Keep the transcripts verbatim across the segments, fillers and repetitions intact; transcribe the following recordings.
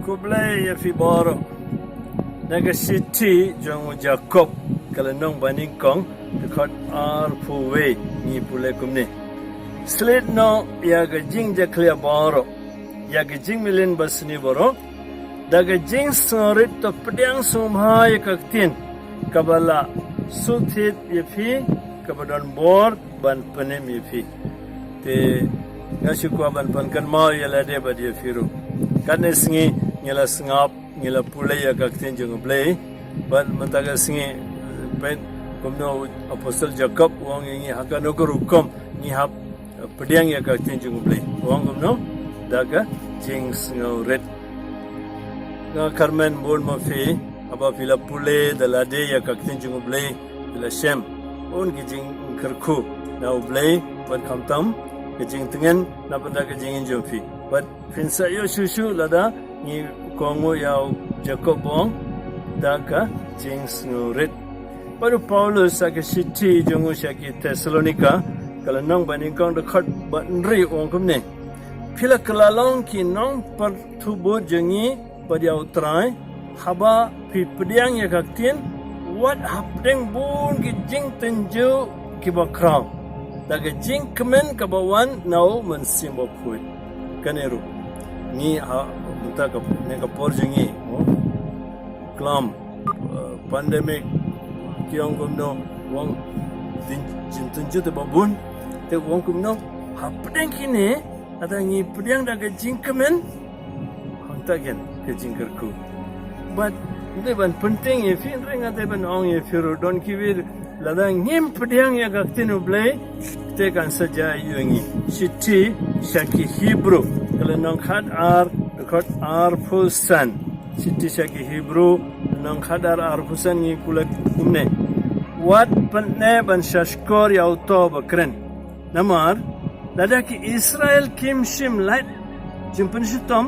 Khublei ïa phi baroh. Na ka shithi jong u Jakob, ka lynnong banyngkong, dkhot arphew wei, ngi pule kumne: Shlei noh ïa ka jingjakhlia baroh, ïa ka jingmlien basniew baroh, da ka jingsngewrit to pdiang sngewbha ïa ka ktien kaba la shu thied ïa phi, kaba don bor ban pynim ïa phi. Te nga shu kwah ban pynkynmaw ïa lade bad ïa phi ruh. Katne sngi ngi la sngap, ngi la pule ïa ka ktien jong U Blei. Bad mynta ka sngi, peit kumno u Apostol Jakob u ong ïa ngi ha kano ka rukom ngi hap pdiang ïa ka ktien jong U Blei. U ong kumno? Da ka jingsngewrit. Nga kyrmen bun ma phi, haba phi la pule da lade ïa ka ktien jong U Blei, phi la shem bun ki jingkyrkhu na U Blei, bad khamtam ka jingtngen na bynta ka jingim jong phi. Bad phin sa ïoh shuh shuh lada ngi kohnguh ïa u Jakob ba ong da ka jingsngewrit. Bad u Paulus ha ka shithi jong u sha ki Thessalonika, ka lynnong banyngkong, dkhot ba hynriew, u ong kumne: Phi la kylla long ki nongpyrthuh bud jong ngi bad ïa U Trai, haba phi pdiang ïa ka ktien, wat hapdeng bun ki jingtynjuh kiba khraw, da ka jingkmen kaba wan na U Mynsiem Bakhuid. Kane ruh ngi ha mynta ka, ne ka por jong ngi, oh, klam, eh, pandemic, ki ong kumno, u ong jin, jingtynjuh te ba bun, te u ong kumno, hapdeng kine, lada ngi pdiang da ka jingkmen, hangta kein ka jingkyrkhu. Bad nga dei ban pyntieng ïa phi, hynrei nga dei ban ong ïa phi ruh, don kiwei, lada ngim pdiang ïa ka ktien U Blei, te kan sa jia aiu ïa ngi. Shithi sha ki Hebru, ka lynnong khatar, dkhot arphew san. Shithi sha ki Hebru, lynnong khatar, arphew san, ngi pule kumne: Wat pynneh ban shahshkor ïa uto ba kren. Namar lada ki Israel kim shym lait jingpynshitom,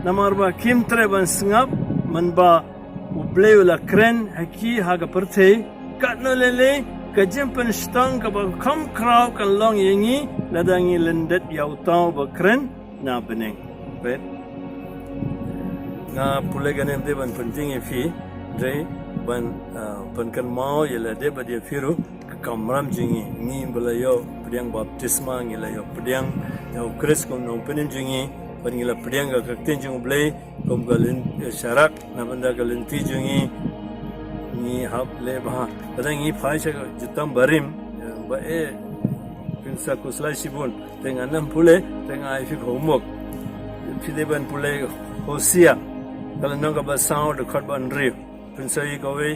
namar ba kim treh ban sngap man ba U Blei u la kren ha ki ha ka pyrthei, katno lei lei ka jingpynshitom kaba kham khraw kan long ïa ngi lada ngi lyndet ïa uto ba kren na bneng. Peit, nga pule kane ym dei ban pyntieng ïa phi, hynrei ban, ah, pynkynmaw ïa lade bad ïa phi ruh, ka kamram jong ngi, ngi ba la ïoh pdiang baptisma, ngi la ïoh pdiang ïa U Khrist kum u Nongpynim jong ngi, bad ngi la pdiang ka ktien jong U Blei kum ka lyn, eh, sharak na bynta ka lynti jong ngi, ngi hap leh bha. Lada ngi phai sha ka jutang barim, eh, ba, eh, phin sa khuslai shibun, te ngan ym pule, te nga ai phi homework. Phi dei ban pule Hosea, ka lynnong kaba saw, dkhot ba hynriew. Phin sa ïohi kawei,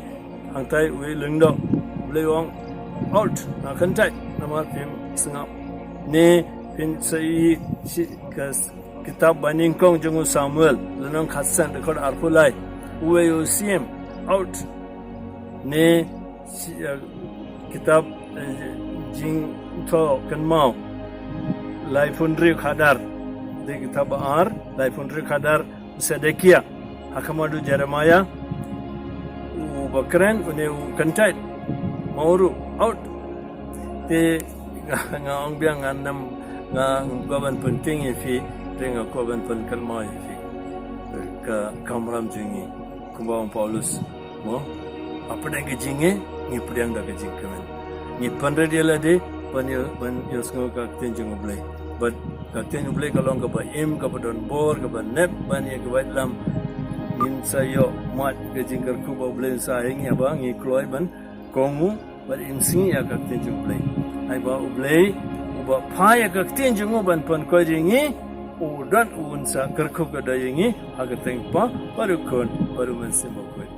hangtai uwei u lyngdoh, U Blei u ong, out, nga kyntait, namar phim sngap. Ne phin sa ïohi shi, ka s-, kitab banyngkong jong u Samuel, lynnong khatsan, dkhot arphew lai, uwei u siem, out. Ne shi, eh, kitab, eh, Jingthoh Kynmaw, laiphew hynriew, khatar, dei kitab ba ar, laiphew hynriew, khatar, Sedekia, ha khmat u Jeremiah, u ba kren, une u kyntait, ma u ruh, out. Te nga, nga ong biang, ngan ym, nga kwah ban pyntieng ïa phi, te nga kwah ban pynkynmaw ïa phi. Ka kamram jong ngi, kumba ong Paulus, mo, hapdeng ka jingeh, ngi pdiang da ka jingkmen. Ngi pynrit ïa lade ban ïa, ban ïohsngew ka ktien jong U Blei. Bad ka ktien U Blei ka long kaba im, kaba don bor, kaba nep ban ïa ka waitlam. Ngin sa ïoh mad ka jingkyrkhu ba U Blei un sa ai ïa ngi haba ngi kloi ban kohnguh bad im sngi ïa ka ktien jong U Blei. Ai ba U Blei uba phai ïa ka ktien jong u ban pynkoit ïa ngi, u don, un sa kyrkhu kyrdoh ïa ngi ha ka kyrteng U Kpa bad U Khun bad U Mynsiem Bakhuid.